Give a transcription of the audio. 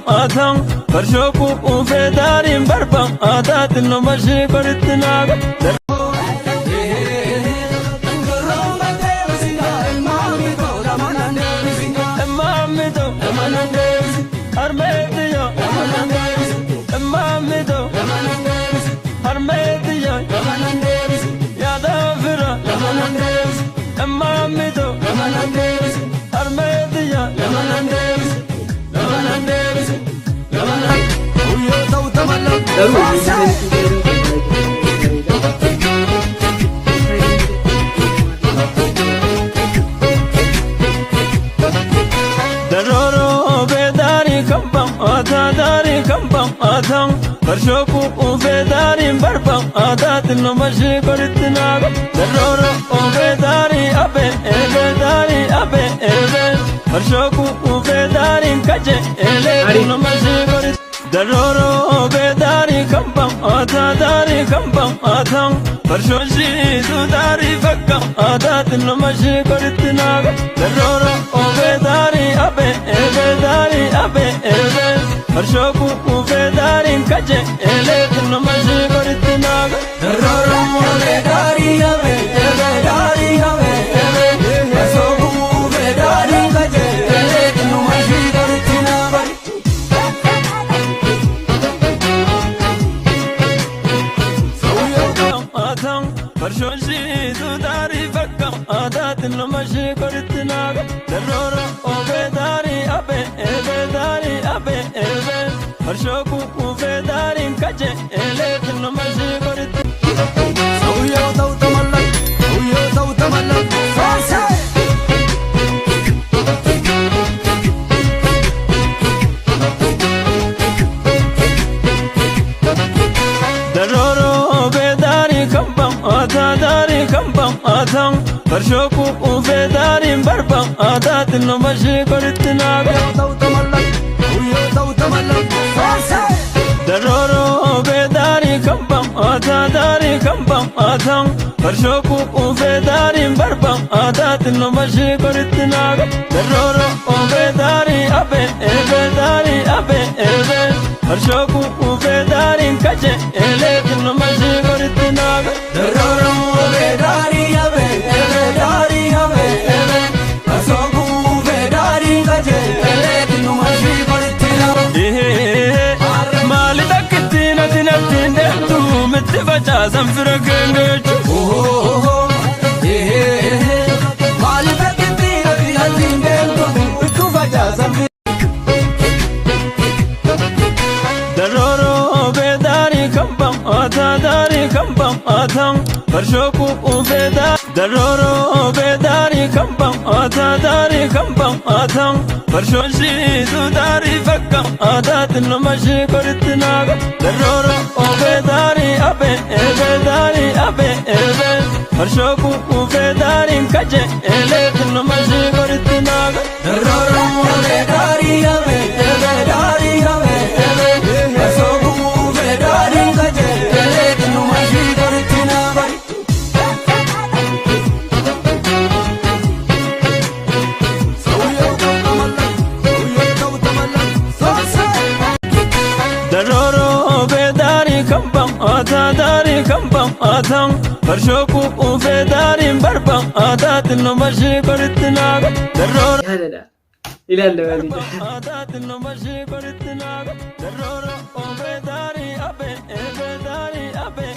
ba'aatan farshoo quufee daariin barbaadaa xinnoo ishee qoritti naaga. Garuu Daroro beedaarii kan ba'aataa daarii kan ba'aataa farshoo quufee daariin barbaadaa xinnoo ishee qoritti naaga. Daroro beedaarii abee beedaarii abee farshoo quufee daariin kaje eelee xinnoo ishee qoritti. Daroro beedaarii kan ba'aataa daarii kan ba'aataa farshoo shiitu daarii fakkaataa xinnoo ishee qoritti naaga. Daroro beedaarii abee beedaarii abee farshoo quufee daariin kaje eelee xinnoo ishee qoritti naaga. Daroro beedaarii abee beedaarii abee farshoo quufee daariin kaje eelee xinnoo ishee qoritti naaga. Farshoon shiitu daarii fakkaataa xinnoo ishee qoritti naaga. Daroro beedaarii abee beedaarii abee farshoo quufee daariin kaje eelee xinnoo ishee qoritti. Daroro beedaarii kan ba'aataa daarii kan ba'aataa farshoo quufee daariin barbaadaa xinnoo ishee qoritti naaga. Daroro beedaarii kan ba'aataa daarii kan ba'aataa farshoo quufee daariin barbaadaa xinnoo ishee qoritti naaga. Daroro beedaarii abee beedaarii abee farshoo quufee daariin kaje eelee xinnoo ishee qoritti naaga. Daroro beedaarii abee beedaarii abee farshoo quufee daariin kaje eelee xinnoo ishee qoritti naaga. Maali takkitti natti natti deemtu mitti facaasan fira keengeechu. Maali takkitti natti natti deemtu itti facaasan. Daroro beedaarii kan ba'aataa daarii kan ba'aataa farshoo quufee daroro beedaarii kan ba'aataa daarii kan ba'aataa farshoo shiitu daarii fakkaataa xinnoo ishee qoritti naaga. Daroro beedaarii abee beedaarii abee farshoo quufee daariin kaje eelee xinnoo ishee qoritti naaga. Daroro beedaarii abee beedaarii abee farshoo quufee daariin kaje eelee xinnoo ishee qoritti naaga. Daroro beedaarii kan ba'aataa daarii kan ba'aataa farshoo quufee daariin barbaadaa xinnoo ishee qoritti naaga. Daroro Yaadadha. Ilaalla malee. ba'aataa xinnoo ishee qoritti naaga. Daroro beedaarii abee beedaarii abee.